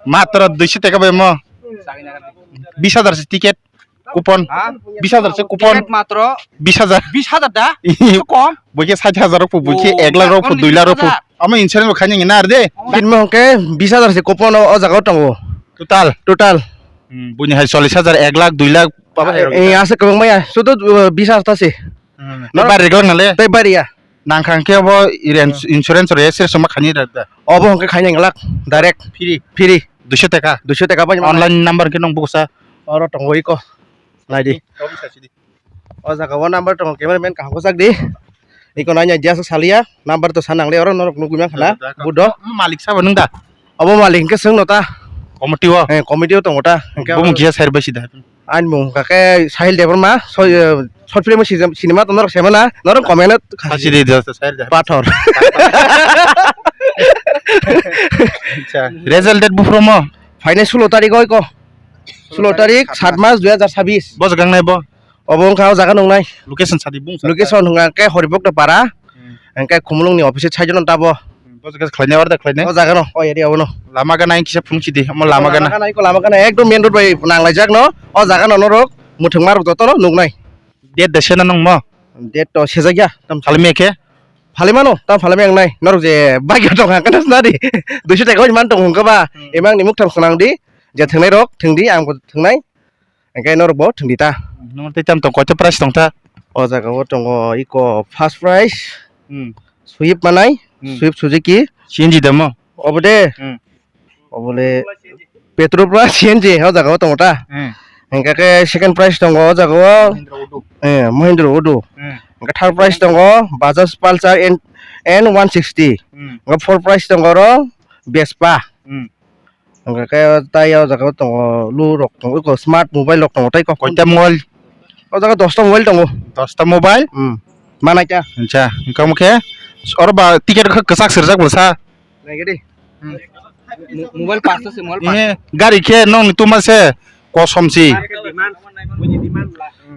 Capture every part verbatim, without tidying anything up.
Matro duiso teka bai mo. Bis hajar se ticket coupon. Ha? Bis hajar se coupon. Ticket matro Bis hajar. Bis hajar da? Esu kom? Bo khe sait hajar rok phu, bo khe Oh, ek lakh rok phu, only dui lakh rok phu. Bis hajar. Amo insurance bo khaini na ar de. Kinma hwnkhe bis hajar se coupon o, o jaga o tongo. Total. Total. Hmm, buini hai chollish hajar, ek lakh, dui lakh, baba hai rok. Eh, asa kwbang maya. Sudu, uh, bis hajar ta se. Hmm. Nor- Tei bari glak nale? Tei bari ya. Nang khang khe bo iren-, Hmm. insurance rok se soma khani da da. Obo hwnkhe khaini glak direct. Free. Free. Duiso teka. Duiso teka bai. Online number khe nong bukusa. Oro tongo iko. Naidi. Obo sa sidi. O jaga o number tongo, cameraman kaham kwchak di. Iko nai nai dia saliya. Number to sanang le oro norok nugui mankha na. Da, da, Budo. Malik sabo nung da? Obo malik hwnkhe swng no ta. Committee o? Eh, committee o tongo ta. Hwnkhe Bumung oro kiya sir bai sida. Ani mung hwnkha khe Sahil Debbarma, so, eh, short film si-, cinema to norok semana, norok comment o Hasi di da sir da. Pathor. Acha, result date bufromo? Phainai sulo tarik oi ko. Sulo tarik, sat mas dui hajar sabis. Bo jaga nai bo? Obo wngkha o jaga nungnai. Location sadi bung sa. Location hwnka khe Horibokta para. Hmm. Hwnkhe Khumulwng ni opposite side no tabo. Hmm, bo jaga khlainai, order khlainai. O jaga no, o area o no. Lama gana kisa phunuk sidi, omo lama gana. Lama gana, iko lama gana, ekdom main road bai nanglaijak no. O jaga no norok mwthwng marok joto no nuknai. Date da sena nung mo? Date to sejak ya, tam Phalme khe? Phalmano, tam phalme ang nai. Norok je bike tong hang kana sna di. Duiso taka oi man tong hung kaba. Hmm. Emang ni muk thang swnang di. Je thengnai rok thengdi, ang bo thengnai. Hingke norok bo thwngdi ta. Nung tei tam tong koito price tong ta? O jaga o tongo iko first prize, Hmm. Swift manai, Hmm. Swift Suzuki. C N G damo? Obo de. Hmm. Obo le petrol plus C N G o jaga o tongo ta. Hmm. Hingke ke second prize tongo o jaga o. Mahindra Udu. Eh, Mahindra Udu. Hmm. Hingke third prize tongo Bajaj Pulsar N, N one sixty. Hmm. Hingke fourth prize tongo oro Vespa. Hmm. Hingke khe tai o jaga o tongo, lu rok tongo, eko smart mobile rok tongo tei kok. Koita mobile? O jaga dosta mobile tongo. Dosta mobile? Hmm. Manai ta. Acha, hingke omo khe oro ba ticket khe kwchak sirjak bo sa. Naigedi. Hmm. Mo-, mobile pasto se, mobile pasto. Eh, gari khe nong ni tuma se kosom si.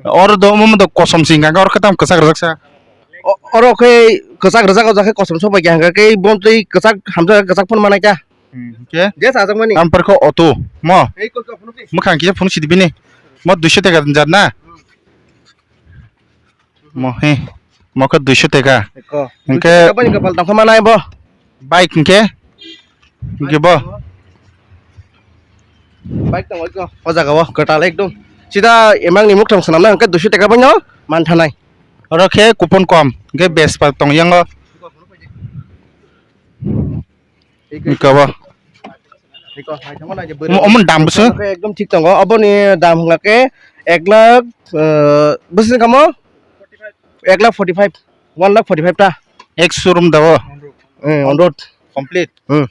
Oro do omo do kosom si hingke oro khe tam kwchak rwjak sa. O-, oro khe kwchak rwjak o jaga khe kosom sok bai khe hingke khe bo twi kwchak hamjak kwchak phano manai ta. Hmm, hingke? Je sajak mani. Tam par khe auto, mo? Ei, kok, kok, phunuk di. Mwkhang kisa phunuk sidi bini. Mo duiso teka jat na? Mo, he. Mo khe duiso teka. Eko. Hingke duiso teka bani kapal tangkha manai bo. Bike hingke? Hingke bo? Bike tong eko. O jaga o, kwtal ekdom. Sida emang ni muktang swnamna hingke duiso teka bano manthanai. Oro khe kupon kom, hingke Vespa tong yango. Iko bo. Iko, hai, tamo na je bwrwi. Omo, omo dam bwswk? Ekdom thik tongo. Oboni dam hwnga khe ek lakh, eh, bwswk kamo? Ek lakh forty five, one lakh forty five ta. Ek showroom da o? Eh, on road. Complete? Hmm.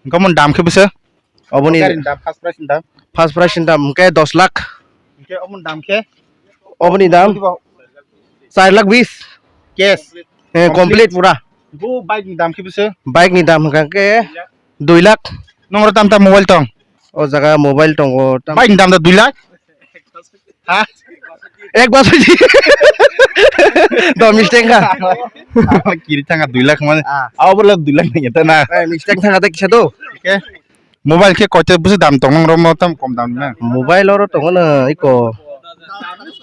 Hingke omo dam khe bwswk? Oboni Garini dam, first prize ni dam? First prize ni dam hingke dos lakh. Hingke omo dam khe? Oboni dam? Char lakh bis. Cash? Eh, complete pura. Bo bike ni dam khe bwswk? Bike ni dam hingka khe dui lakh. Nong oro tam tam mobile tong? O jaga mobile tongo, tam Bike ni dam da dui lakh? Ha? Ek bas hoji. Do mistake kha. Kiri thanga dui lakh mane. Ah. Abo bole dui lakh nang eta na. Eh, mistake thanga ta kisa do. Oke. Mobile khe koite busi dam tong nang ro mo tam kom dam na. Mobile oro tongo na iko.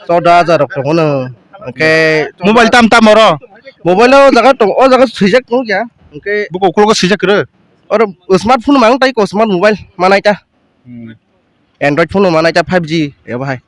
Chowda hajar rok tongo na. Oke. Mobile tam tam oro. Mobile o jaga tong, o jaga swijak tong ya. Oke. Buko ukulgo swijak kre. Oro smartphone mang tai ko smart mobile manai ta. Hmm. Android phone no manai ta five G ebo hai.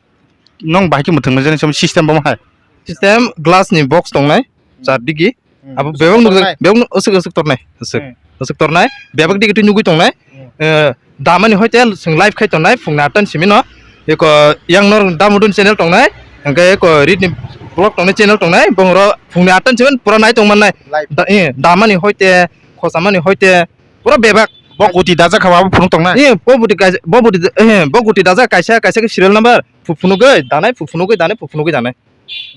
Nong bahai khe mwthangna jani system bo hai. System glass ni box tongnai, Hmm. char digi. Hmm. Abo bebak nukjak, Tornai. Bebak nuk-, aswk, aswk tornai, aswk. Hmm. Aswk tornai, bebak digi twi nugui tongnai. Hmm. Eh, damani hoite swng live khai tongnai, phungni atta ni simi no. Eko yang nor damudun channel tongnai, hingke eko rit ni vlog tongnai channel tongnai, bongro phungni atta ni simi pura nai tongmannai. Live. Da-, eh, damani hoite, khosamani hoite, Pura bebak. Bo guti dajak kha, abo phunuk tongnai? Eh, bo guti kaisa, bo guti, eh, bo guti dajak kaisa, kaisa khe serial number. Phu-, phunugwi danai, phu-, phunugwi danai, phu-, phunugwi danai.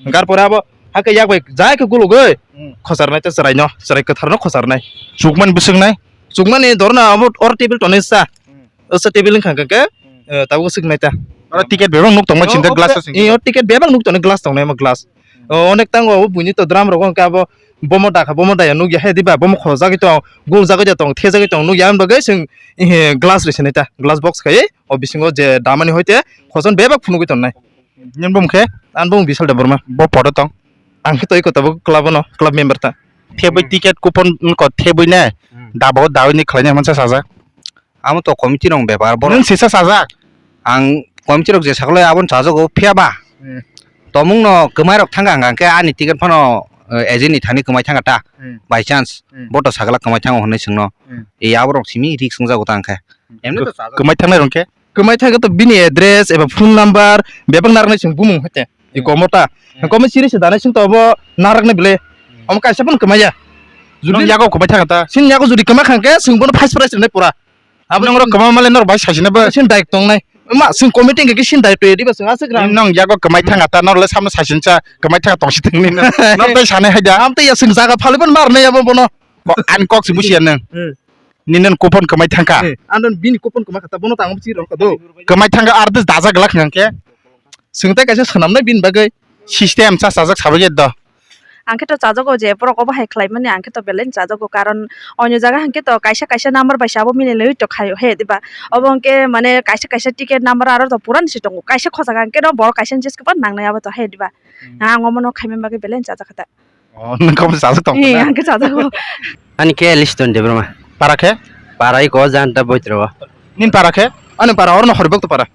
Hwnkhe ar pore abo hakhe yak bai jai khe gulugwi Hmm. khosarnai tei chwraino, chwrai kwtharno khosarnai. Chukmani bwswknai? Chukmani dorna abo or table tonwi sa. Hmm. Osa table wngkha hwnkhe, Hmm. eh, tabuk swknai ta. Oro ticket bebak nuk tongma Oh, chinta oh, glass o eh, singkhe. Eh, o ticket bebak nuk tongnai glass tongnai mo glass. Hmm. Oh, onek tango abo buini to drum rogo hwnkhe abo Bomo dakha, bomo daya nukya he diba, bomo khojagwi tong, guljagwi tong, thejagwi tong nukya, ang bagwi chwng, eh, glass rwi sinai ta, glass box khai, o bisingo je damani hoite khojon bebak phunugwi tongnai. Nini bumung khe? Ani bumung Bishal Debbarma. Bo podo tong? Ang khe toi kota bo club no, club member ta. Thebwi ticket coupon ko thebwi ne, Hmm. dabo dawi ni khlaina mansa sajak. Amo to committee rok bepar, borok. Nwng sisa sajak? Ang committee rok je sakle abon chajago, phiya ba? Hmm. Tomung no kwmai rok thangka hwnkha khe ani ticket phano, eh, agent ni thani kwmai thangka ta, Hmm. by chance. Hmm. Bo to sagla kwmai thango hwnwi swngno. Hmm. E aborok simi risk wngjago ta hwnkhe. Hmm. Emni to chajago. Kwmai thangnai rok khe? Kwmai thangkhe to bini address eba phone number bebak narwknai chwng bumung hoite. I Hmm. komo ta. Hmm. Komo siri se danai chwng to obo narwknai bwle. Hmm. Omo kaisa phano kwmai ya. Judi Nwng yago kwmai thangkha ta? Sini yago judi kwmai khangkhe chwng bono first prize rwnai pura. Abo Nwng rok kwma male norok bai saisina bo. Sin daik tongnai. Ma sin committee ke sin daik to diba sin asik ram. Nwng yago kwmai thanga ta norle samno saisin cha kwmai thanga tongsi tongni. Nok tai sanai haida. Am tai ya sin jaga phaliban mar nai abo bono. Ko an kok si busiya nwng. Hmm. Nini coupon kwmai thangka. Eh, andon bini coupon kwmai khata bono tang chi rok do. Kwmai thangka ar dus daja glak nang ke. Sing tai kaisa swnam nai bini bagwi. System cha chajak sabai do. Ang khe to chajago je borok obo hai khlai mani ang khe to belai chajago, karon onyo jaga hwnkhe to kaisa kaisa number bai sabo mili loi to khaio he diba. Obo hwnkhe mane kaisa kaisa ticket number aro to pura ni si tongo, kaisa khojaga hwnkhe no borok kaisa ni jeske bo nang nai abo to he diba. Hmm. Ang omo no khaimani bagwi belai chajak kha ta. Oh, nang kamo chajak tong Eh, na? Ang khe chajago. Ani khe Liston Debbarma. Para khe? Para iko janta boitro. Nin para khe? Ani para oro no horibok to para.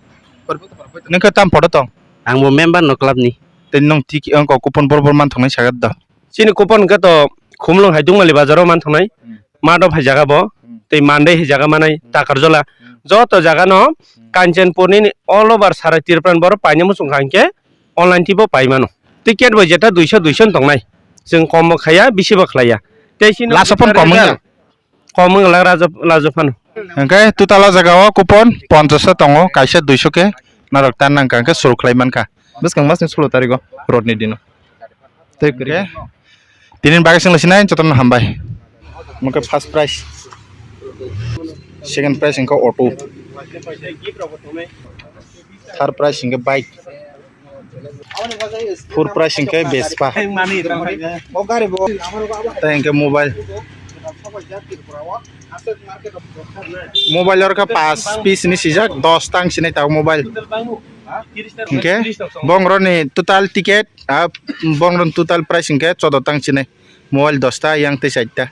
Horibok to para. Nang khe tam podo tong? Ang bo member no club ni. Tei nwng tiki wngkha coupon bor bor man thwngnai sagat da. Chini coupon hwnkhe to Khumlwng hai Dungmali bazaro man thwngnai. Hmm. Mato phai jaga bo. Hmm. Tei Monday hai jaga manai Hmm. Takarjola. Hmm. Joto jaga no Hmm. Kanchanpur ni all over sarai Tripura ni borok paina muchung kha hinkhe online twi bo pai mano. Ticket bo jeta duiso duiso wng tongnai. Chwng kom bo khaiya, bisi bo khlaiya. Tei chini Last of all kom wngya? Kom wng la rajo, lajo phano. Hwnkhe total o jaga o coupon ponchash ta tongo, kaisa duiso khe norok tan nang kha, hwnkhe suru khlai man kha. Bwskang mas ni sulo tariko rod ni dino. Tei kwrwi. Hwnkhe tini bagwi swng lai sinai jotono hambai. Hwnkhe first prize, second prize hwnkhe auto, third prize hwnkhe bike. Fourth prize hwnkhe Vespa. Tei hwnkhe mobile. Mobile orkha pas piece ni sijak, dos tang sinai tabuk mobile. Hwnkhe bongroni total ticket, ah, bongroni total price hwnkhe chodo tang sinai. Mobile dos ta, yang tei char ta.